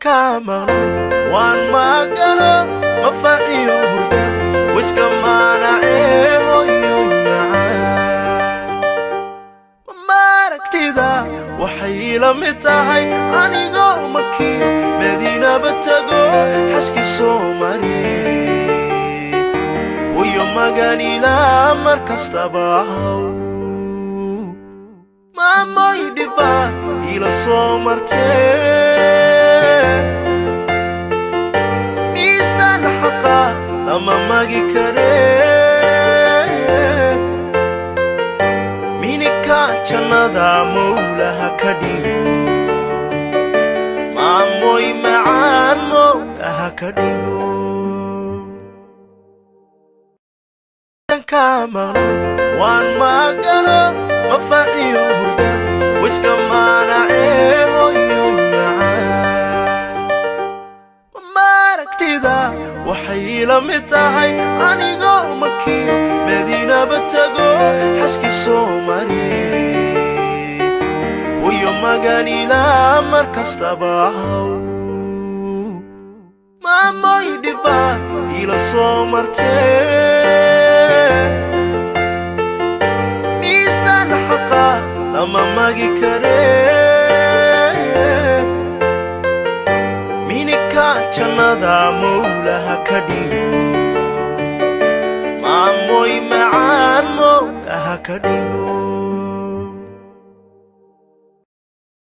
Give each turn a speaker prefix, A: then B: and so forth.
A: Kaa maqlan waan maagano, mafaciyo hurda wiska maanacee. Hooyo macaan, maaragtida waxay la mid tahay anigoo Makiyo Madiinaba tago, xaski soo mare. Hoyo maganila mar kastaba haw, maamoy dhibba ila soo martee. Miisaan xaqa lama magi karee, minika jannada mowlaha ka dhigo, maamoy macaan mowlaha ka dhigo. Kaa maqlan waan maagano, mafaciyo hurda wiska maanacee. Hooyo macaan, maaragtida waxay la mid tahay anigoo Makiyo Madiinaba tago, xaski soo mare. Hoyo maganila mar kastaba haw, maamoy dhibba ila soo martee. Miisaan xaqa lama magi karee, minika jannada mowlaha ka dhigo, maamoy macaan mowlaha ka dhigo.